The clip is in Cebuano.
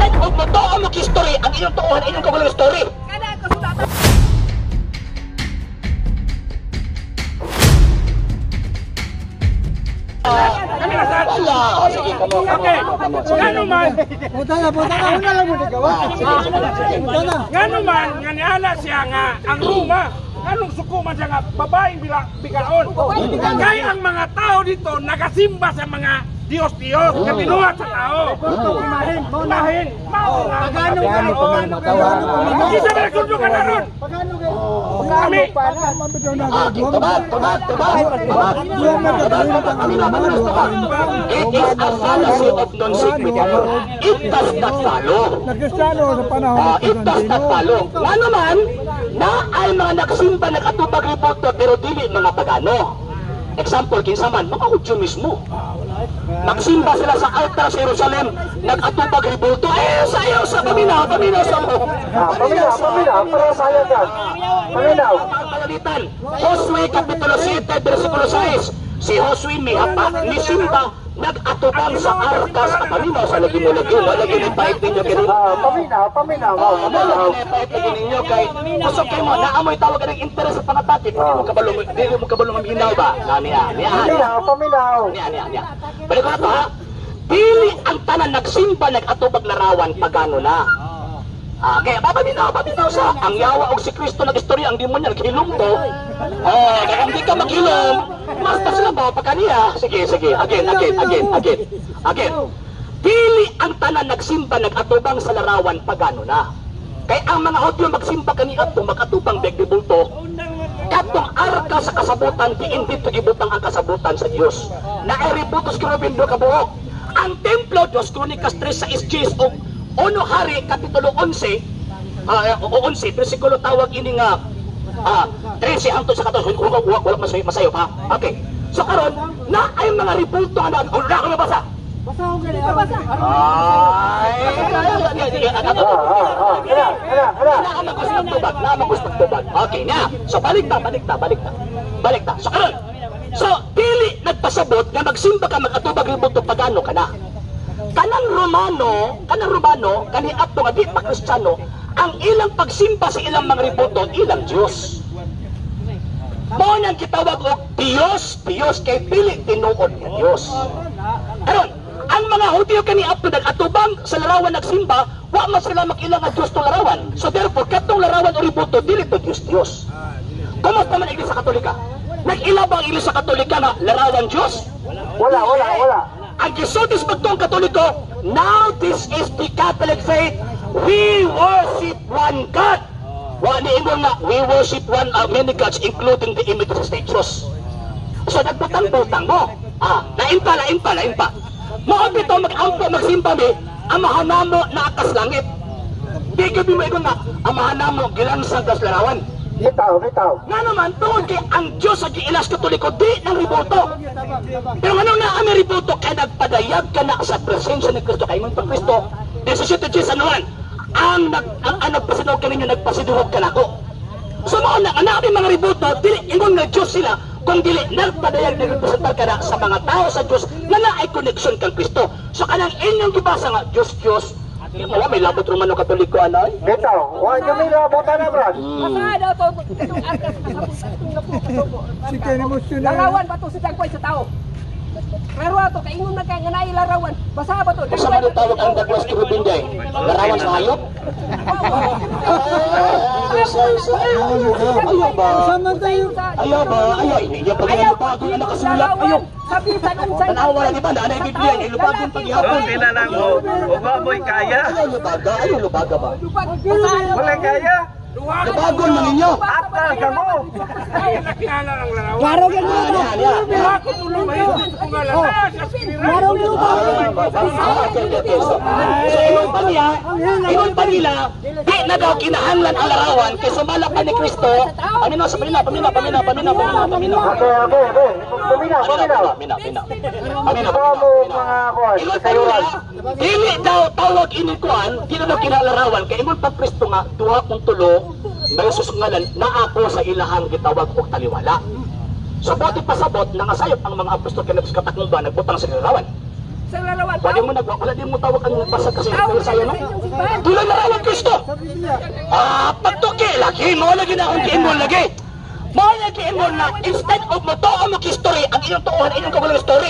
Instead of motuo mo history, ang inyong tuohan inyong kagulang story. Kada kasulatan. Wala. Oh, sige, kamo, kamo, Okay. kamo, kamo. Sige. Ngano man, Punta na, punta na. Una lang mo nagawa. Punta na. ngano man nga niana siya nga ang Roma. Anong suko man siya nga babaeng bila, bigaon. Kay ang mga tao dito nagasimba sa mga Diyos-Diyos nga binuhat sa tao. Kumahin. Unahin, mao na. Pagano ka? Isa ba nagsundo ka na ron? Pagano kayo? Kami. Okay, tubag, tubag, tubag, tubag. Tubag, paminaw, paminaw, tubag. It is a fallacy of non sequitur. It does not follow. Nagkristyano sa panahon Ah, ni it does not Constantino. follow. Nga naman, na ay mga nagsimba nag-atubag reporter pero dili mga pagano. Example, kinsa man, mga Hudyo mismo. Nagsimba sila sa altar sa Jerusalem, nag-atubag rebulto. Eh, sayo sa paminaw, paminaw sa mo. Ah, paminaw, paminaw, para sayang yan. Paminaw. Panalitan, Josue Kapitulo 7, versikulo 6. Si Josue mihapa, nisimba, nag-atubang sa arka sa paminaw sa lagi mo lagi. Wala ginipait ninyo kini. Ah, paminaw, paminaw, Oh, paminaw. pait lagi ninyo kay kusog kay mo naamoy tawag ka ng interes sa pangatake dili mo kabalo, dili mo kabalo maminaw ba na niya niya niya Paminaw, paminaw. niya niya niya. Balik ko na to ha. Dili ang tanan nagsimba nag-atubag larawan pagano na. Ah, kaya papaminaw, paminaw sa ang yawa og si Kristo nag-istorya ang demonyo naghilom to. Oh, kaya kung di ka maghilom, mas sila ba pa kaniya. Sige, sige, again, again, again, again. Again. Dili ang tanan nagsimba nag-atubang sa larawan pagano na. Kay ang mga Hudyo magsimba kaniadto makatubang beg bulto. Katong arka sa kasabutan diin dito gibutang ang kasabutan sa Dios. Naiributos kerubin do kabuok. Ang templo Dos Kronikas 3 sa 6 og Uno Hari kapitulo 11 o 11 bersikulo tawag ini nga 13 hangtod sa 14. Wala wala wala masayo, masayo pa. Okay. So karon na ay mga rebulto nga na wala ko mabasa. Ay, Ah, ah, kaya, kaya, kaya. Naamagos magtubag, naamagos magtubag. Okay na. So balik ta, balik ta, balik ta. Balik ta. So karon. So dili nagpasabot nga magsimba ka mag-atubag rebulto pagano ka na. Kanang Romano, kani adto nga di pa Kristiyano, ang ilang pagsimba sa ilang mga rebulto, ilang Dios. Mao nang gitawag og Dios, Dios kay dili tinuod nga Dios. Karon, ang mga Hudyo kani adto nag-atubang sa larawan nagsimba, wa man sila makila nga Dios tong larawan. So therefore, katong larawan o rebulto dili to Dios Dios. Kumusta man ang Iglesia Katolika? Nag-ila ba ang Iglesia Katolika nga larawan Dios? Wala, wala, wala. Ang gisulti sa pagtuong Katoliko, now this is the Catholic faith, we worship one God. Wa ni ingon nga, we worship one many gods including the image of statues. So nagbutang-butang mo. Ah, lain pa, lain pa, lain pa. Mao bitaw mag-ampo magsimba mi, amahan namo naa kas langit. Di gyud mo ingon nga, amahan namo gilansang kas larawan. Bitaw, bitaw. Nga naman, tungod kay ang Diyos sa giilas Katoliko, di ng rebulto. Pero ano na ang rebulto, kay nagpadayag ka na sa presensya ni Kristo. Kay ingon pa Kristo, 17 sa 1, ang nagpasinog kaninyo, nagpasidungog ka nako. So mao na, ang namin mga rebulto, dili ingon nga Diyos sila, kung dili nagpadayag nagrepresentar ka na sa mga tao sa Diyos na naay connection kang Kristo. So kanang inyong gibasa nga, Diyos, Diyos, wala may labot Romano Katoliko, anay. Bitaw. Wa nyo may labutan na, Brad. Basa daw to itong arka sa kasabutan itong napo kasubo. Si Kenny Musyo na. Larawan ba to sa dagway sa tao? Klaro ato kay ingon man ka nga naay larawan. Basa ba to? Unsa man ang tawag ang dagwas kerubin day? Larawan sa hayop? Ayaw ba? Sama tayo. Ayaw ba? Ayaw, hindi niya pag Ayaw bago na nakasulat. Ayaw. Sabi sa unsay Tanawa na di ba? Naanay Biblia, ilubagon paghihapon. Oh, sila lang oh. Uba mo'y kaya. Ayaw lubaga, ayaw lubaga ba? Lubag basa. Wala kaya. Lubagon man ninyo. Atal ka mo. Nakilala ang larawan. Klaro ganyan. Ah, niya, niya. Duha ko tulo mahimong kung nga larawan sa Klaro ganyan. Ah, okay. So, ingon pa nila, di na daw kinahanglan ang larawan kay sumala pa ni Kristo. Paminaw sa paminaw, paminaw, paminaw, paminaw, paminaw, paminaw. Okay. Paminaw, paminaw. Paminaw, paminaw. Paminaw, Ito mo mga kuwan, Ingon pa nila, kasayuran. dili daw tawag ini kuan, dili daw kinalarawan kay ingon pa Kristo nga duha kong tulo, may ngalan na ako sa ilahang gitawag og taliwala. So buti pasabot nangasayop ang mga apostol kay sa katakumba nagbutang sa larawan. Sa larawan. Wala mo nag wala din mo tawag ang nagbasa kasi Tao ang saya, sa no? inyong simbahan. Tulang larawan Kristo. Sa Biblia. Ah, pagtuki lagi mo lagi na akong giingon lagi. Mo lagi giingon na instead of mo tuo mo story, ang inyong tuohan inyong kagulang story.